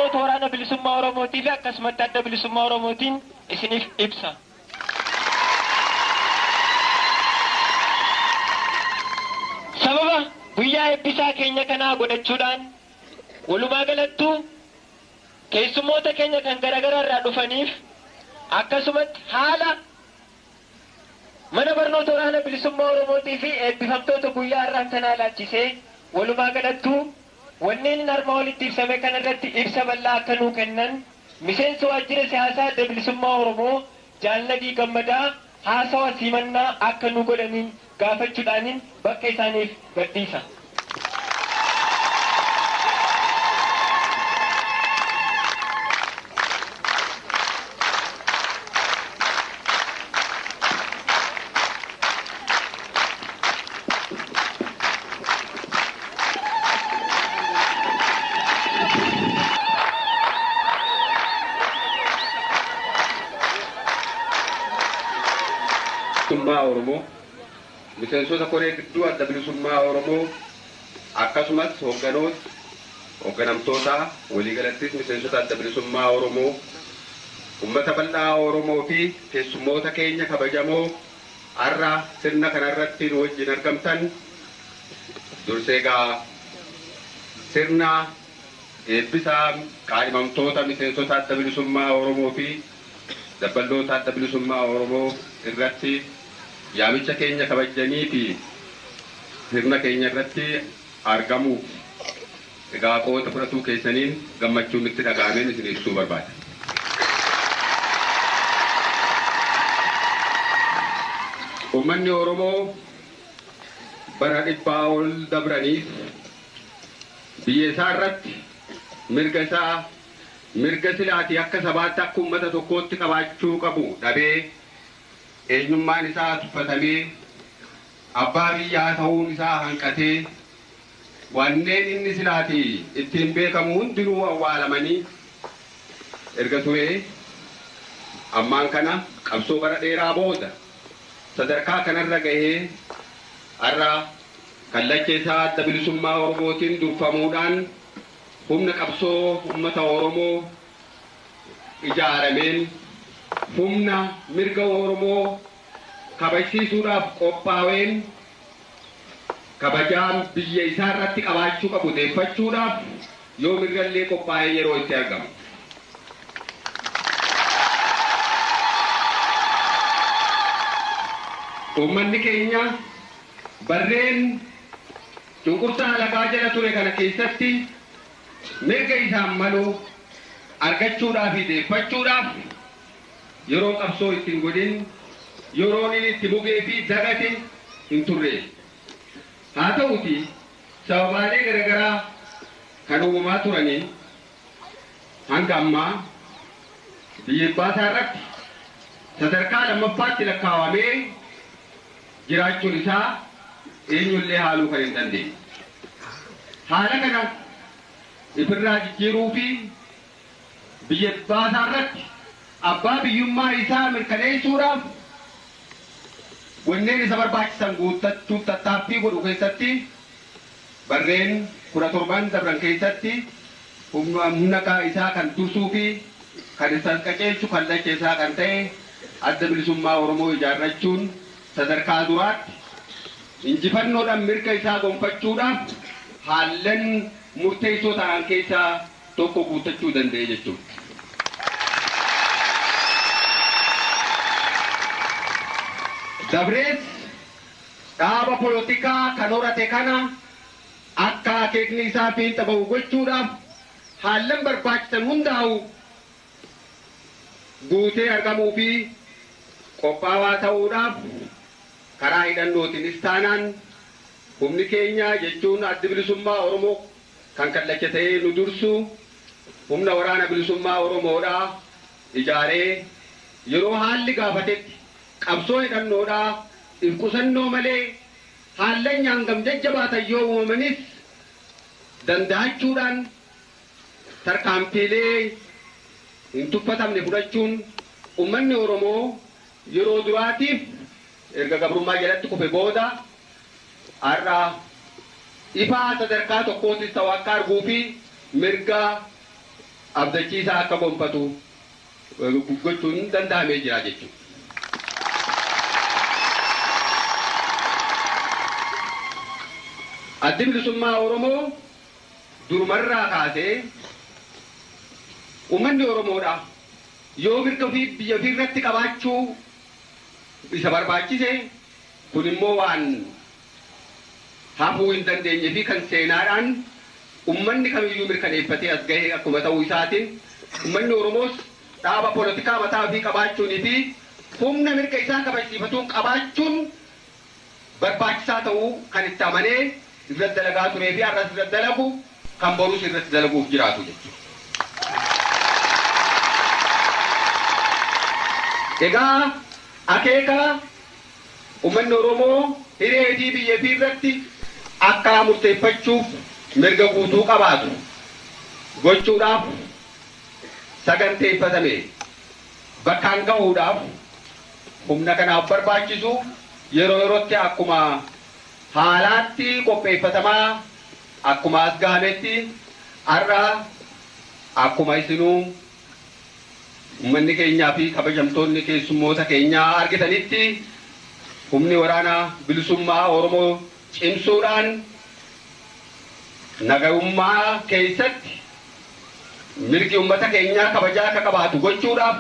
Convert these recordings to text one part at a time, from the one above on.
Barnoota Waraana Bilisummaa Oromootii fi akkasumatti Adda Bilisummaa Oromootiin isiniif ibsa. Sababa guyyaa eebbisaa keenya kanaa godhachuudhaan walumaa galattuu keessummoota keenya kan garaagaraa irraa dhufaniif akkasumatti haala mana barnoota Waraana Bilisummaa Oromootii fi eebbifamtoota guyyaa har'aan tanaa laachisee walumaa galattuu wanneen armaa olitti ibsame kanarratti ibsa bal'aa akka nuu kennan miseensa waajjira siyaasaa Adda Bilisummaa Oromoo Jaalladii Gammadaa haasawa simannaa akka nu godhaniin gaafachuudhaaniin bakka isaaniif gadhiisa. Bilisummaa Oromoo, miseensota koree gidduu Adda Bilisummaa Oromoo, akkasumas hoogganoota, hoogganamtoota, waliigalattis miseensota Adda Bilisummaa Oromoo, uummata bal'aa Oromoo fi keessummoota keenya kabajamoo har'a sirna kanarratti nu wajjin argamtan, dursee egaa sirna eebbisaa qaadhimamtoota miseensota Adda Bilisummaa Oromoo fi dabballoota Adda Bilisummaa Oromoo irratti yaamicha keenya kabajanii fi sirna keenya irratti argamuuf egaa qooda fudhatuu keessaniin gammachuun itti dhaga'ameen isin ibsuu barbaada. Uummanni Oromoo bara dhibbaa ol dabraniif biyya isaa irratti mirga isaa mirga silaatii akka sabaatti akka uummata tokkootti qabaachuu qabu dhabee eenyummaan isaa tuffatamee abbaa biyyaa ta'uun isaa hanqatee wanneen inni silaatii ittiin beekamu hundinuu awwaalamanii erga turee ammaan kana qabsoo bara dheeraa booda sadarkaa kanarra gahee har'a kallacha isaa Adda Bilisummaa Oromootiin durfamuudhaan humna qabsoo uummata Oromoo ijaarameen humna mirga Oromoo kabajsiisuudhaaf qophaa'een kabajaan biyya isaa irratti qabaachuu qabu deeffachuudhaaf yoo mirgallee qophaa'ee yeroo itti argamu. Uummanni keenya barreen cunqursaa alagaa jala ture kana keessatti mirga isaan malu argachuudhaaf fi deeffachuudhaaf yeroo qabsoo ittiin godhin yeroon inni itti mugee fi dagate hin turre. Haa ta'uti sababaalee garaagaraa kan uumamaa turaniin hanga ammaa biyya abbaa irratti sadarkaa lammaffaatti lakkaawamee jiraachuun isaa eenyullee haaluu kan hin dandeenye. Haala kana ifirraa jijjiiruu fi biyya abbaa irratti abbaa biyyummaa isaa mirkaneessuudhaaf wanneen isa barbaachisan guuttachuuf tattaaffii godhu keessatti barreen 17 dabran keessatti humna isaa kan dursuu fi kan isa qajeelchu kallacha isaa kan ta'e Adda Bilisummaa Oromoo ijaarrachuun sadarkaa duraatti injifannoodhaan mirga isaa gonfachuudhaaf haallan murteessoo ta'an keessaa tokko guuttachuu danda'e jechuudha. Dabrees dhaaba polotikaa kan horate kana akka akeekni isaa fiixa ba'u gochuudhaaf haallan barbaachisan hundaa'u guutee argamuu fi qophaawaa ta'uudhaaf karaa hidhannootiinis taanaan humni keenya jechuun Addi Bilisummaa Oromoo kan kallacha ta'ee nu dursu humna waraana bilisummaa Oromoodhaa ijaaree yeroo haalli gaafatetti qabsoo hidhannoodhaa if qusannoo malee haallan hangam jajjabaatan yoo uumamanis danda'achuudhaan tarkaanfiilee hin tuffatamne fudhachuun uummanni Oromoo yeroo duraatiif erga gabrummaa jalatti kufe booda har'a ifaa sadarkaa tokkootis ta'u akka arguu fi mirga abdachiisaa akka gonfatu gochuun danda'amee jira jechuudha. Addi bilisummaa Oromoo durumarraa kaasee uummanni Oromoodha yoo mirga ofii biyya ofii irratti qabaachuu isa barbaachise kun immoo waan hafuu hin dandeenye fi kan seenaadhaan uummanni kamiyyuu mirkaneeffatee as gahee akkuma ta'uu isaatiin uummanni Oromoos dhaaba poolitikaa mataa ofii qabaachuunii fi humna mirga isaa kabachiifatuun qabaachuun barbaachisaa ta'uu kan itti amanee irratti dalagaa turee fi har'as irratti dalagu kan borus irratti dalaguuf jiraatu jechuudha. Egaa akeeka uummanni Oromoo hiree fi biyya ofii irratti akka murteeffachuuf mirga guutuu qabaatu gochuudhaaf saganteeffatame bakkaan gahuudhaaf humna kanaaf barbaachisu yeroo yerootti akkuma haalaatti qopheeffatamaa akkuma as gahametti har'a akkuma isinuu uummanni keenyaa fi kabajamtoonni keessummoota keenyaa argitanitti humni waraanaa bilisummaa Oromoo cimsuudhaan nagayummaa keessatti mirgi uummata keenyaa kabajaa akka qabaatu gochuudhaaf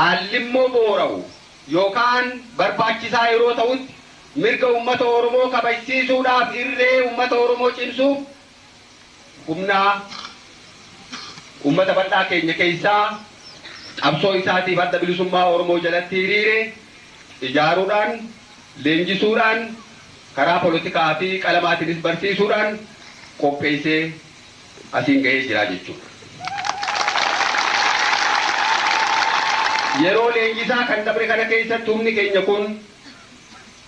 haalli immoo boora'u yookaan barbaachisaa yeroo ta'utti mirga uummata Oromoo kabajsiisuudhaaf irree uummata Oromoo cimsuuf humna uummata bal'aa keenya keessaa qabsoo isaatiif adda bilisummaa Oromoo jalatti hiriire ijaaruudhaan leenjisuudhaan karaa poolitikaa fi qalamaatiinis barsiisuudhaan qopheessee asiin gahee jira jechuudha. Yeroo leenjisaa kan dabre kana keessatti humni keenya kun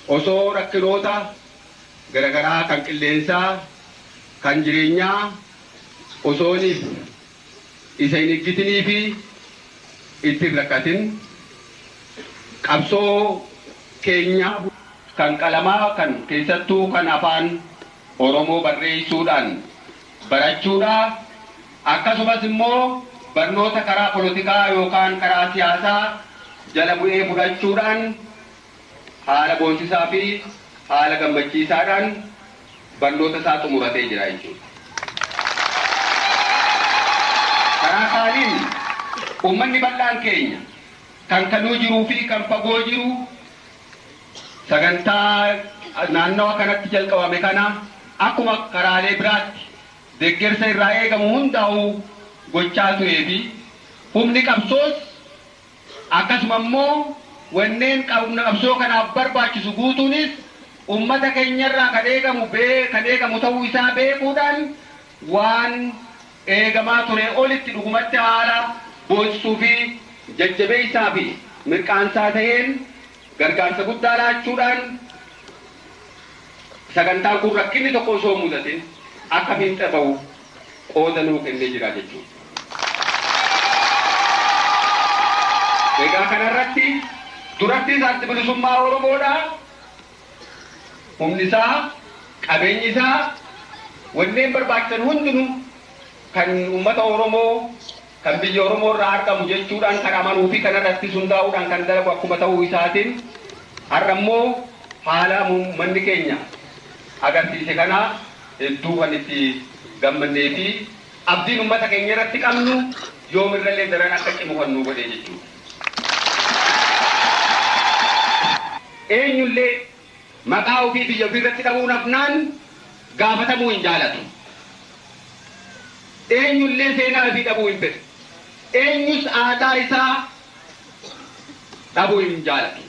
osoo rakkinoota garaagaraa kan qilleensaa kan jireenyaa osooniif isa hin eeggatinii fi itti hin rakkatin qabsoo keenya kan qalamaa kan keessattuu kan afaan Oromoo barreessuudhaan barachuudhaa akkasumas immoo barnoota karaa poolitikaa yookaan karaa siyaasaa jala bu'ee fudhachuudhaan haala boonsisaa fi haala gammachiisaadhaan barnoota isaa xumuratee jira jechuudha. Karaa kaaniin uummanni bal'aan keenya kan kanuu jiruu fi kan fagoo jiru sagantaa naannawa kanatti jalqabame kana akkuma karaalee biraatti deeggarsa irraa eegamu hundaa'u gochaa turee fi humni qabsoos akkasuma immoo wanneen qabsoo kanaaf barbaachisu guutuunis uummata keenyarraa kan eegamu ta'uu isaa beekuudhaan waan eegamaa ture olitti dhugumatti haala boonsisuu fi jajjabeessaa fi mirqaansaa ta'een gargaarsa guddaa laachuudhaan sagantaan kun rakkinni tokko osoo mudatin akka fiixa ba'u qooda nuu kennee jira jechuudha. Egaa kanarratti durattis addi bilisummaa Oromoodha. Humni isaa, qabeenyi isaa, wanneen barbaachisan hundinuu kan uummata Oromoo kan biyya Oromoo irraa argamu jechuudhaan kan amanuu fi kanarratti hundaa'uudhaan kan dalagu akkuma ta'uu isaatiin har'a immoo haala uummanni keenya agarsiise kana hedduu kan itti gammannee fi abdiin uummata keenya irratti qabnu yoomirrallee daran akka cimu kan nu godhe jechuudha. Eenyullee maqaa ofii biyya ofii irratti dhabuun hafnaan gaafatamuu hin jaalatu. Eenyullee seenaa ofii dhabuu hin fedhu. Eenyus aadaa isaa dhabuu hin jaalatu.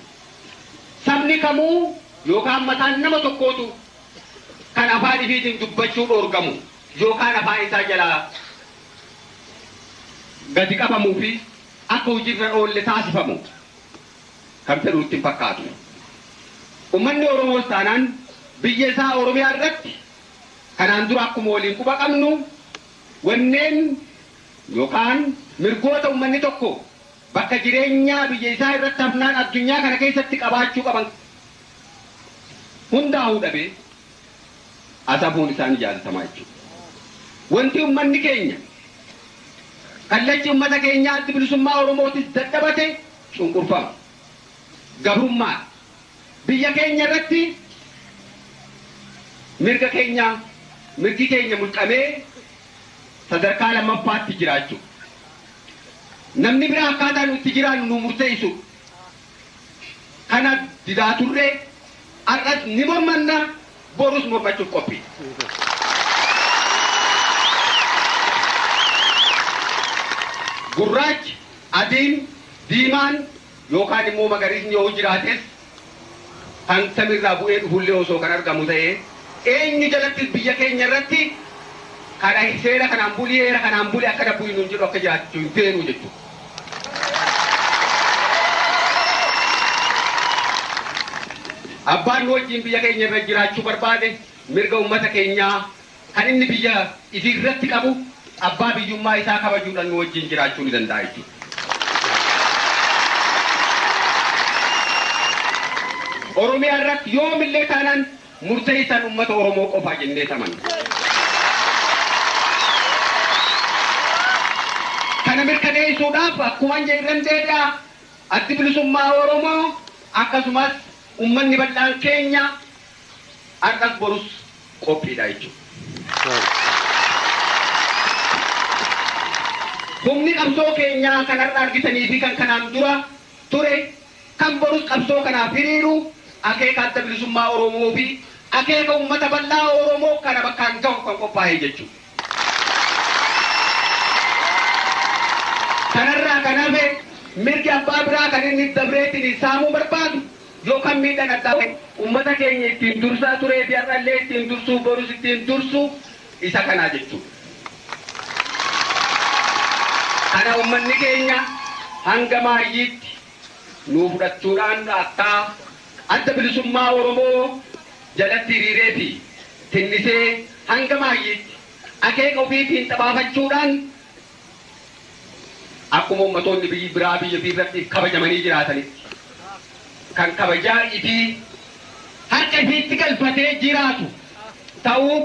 Sabni kamuu yookaan mataan nama tokkootu kan afaan ifiitiin dubbachuu dhoorgamu yookaan afaan isaa jalaa gadi qabamuu fi akka hojiirra oolle taasifamu kan fedhu itti hin fakkaatu. Uummanni Oromoos taanaan biyya isaa Oromiyaa irratti kanaan dura akkuma waliin quba qabnu wanneen yookaan mirgoota uummanni tokko bakka jireenyaa biyya isaa irratti hafnaan addunyaa kana keessatti qabaachuu qaban hundaa'uu dhabee asafuun isaanii jaalatamaa jechuudha. Wanti uummanni keenya Kallachi uummata keenyaa addi bilisummaa Oromootis dadhabate cunqurfama. Gabrummaa biyya keenya irratti mirga keenya mirgi keenya mulqamee sadarkaa lammaffaatti jiraachuu. Namni biraa akkaataa nuti jiraannu nu murteessu. Kana didaa turree har'as ni mormanna borus mormachuuf qophii. Gurraachi, adiin, diimaan yookaan immoo magariisni yoo jiraates kan samiirraa bu'ee dhufullee osoo kan argamu ta'ee eenyu jalatti biyya keenya irratti kana seera kanaan bulii heera kanaan bulii akkana bu'ii nuun jedhu akka jiraachuu hin feenu jechuudha. Abbaan nu wajjin biyya keenya irra jiraachuu barbaade mirga uummata keenyaa kan inni biyya ifii irratti qabu abbaa biyyummaa isaa kabajuudhaan nu wajjin jiraachuu ni danda'a jechuudha. Oromiyaa irratti yoomillee taanaan murteessaan uummata Oromoo qofaa jennee amanna. Kana mirkaneessuudhaaf akkuma jedhan deebi'a addi bilisummaa Oromoo akkasumas uummanni bal'aan keenya har'as borus qophiidha jechuudha. Humni qabsoo keenyaa kan har'a argitanii fi kan kanaan dura ture kan borus qabsoo kanaaf hiriiru akeeka adda bilisummaa Oromoo fi akeeka uummata bal'aa Oromoo kana bakkaan gahu kan qophaa'e jechuudha. Kanarraa kan hafe mirgi abbaa biraa kan inni dabreetiin saamuu barbaadu yookaan miidhaan addaa uummata keenya ittiin dursaa turee fi har'allee ittiin dursuu borus ittiin dursuu isa kanaa jechuudha. Kana uummanni keenya hanga maayyiitti nuu fudhachuudhaan akka adda bilisummaa Oromoo jalatti hiriiree fi tinnisee hanga maayyiitti akeeka ofiitiin xabaafachuudhaan akkuma ummatoonni biyyi biraa biyya ofii irratti kabajamanii jiraatanitti kan kabajaa ifii harka ifiitti galfatee jiraatu ta'uu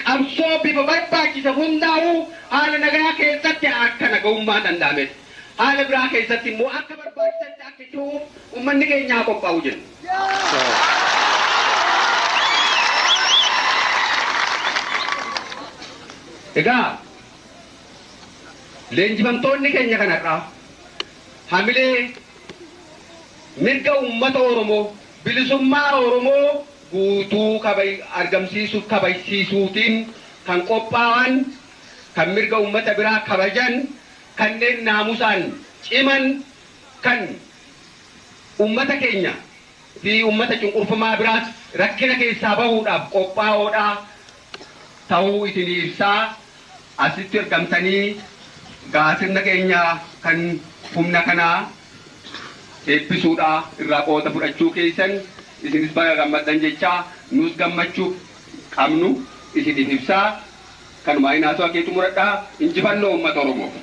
qabsoo bifa barbaachisa hundaa'uu haala nagaa keessatti akka naga'ummaa danda'ametti haala biraa keessatti immoo akka barbaachisatti akka jiruuf uummanni keenya haa qophaa'u jenna. Egaa leenjifamtoonni keenya kanarraa hamilee mirga uummata Oromoo bilisummaa Oromoo guutuu argamsiisuuf kabajsiisuutiin kan qophaa'an kan mirga uummata biraa kabajan kanneen naamusaan ciman kan uummata keenya fi uummata cunqurfamaa biraas rakkina keessaa bahuudhaaf qophaa'oodha ta'uu isinii ibsaa asitti argamtanii sirna keenya kan humna kanaa eebbisuudha irraa qooda fudhachuu keessan isinis baga gammaddan jechaa nus gammachuu qabnu isiniif ibsaa kanumaa inaasoo akeetu muradhaa injifannoo uummata Oromoof.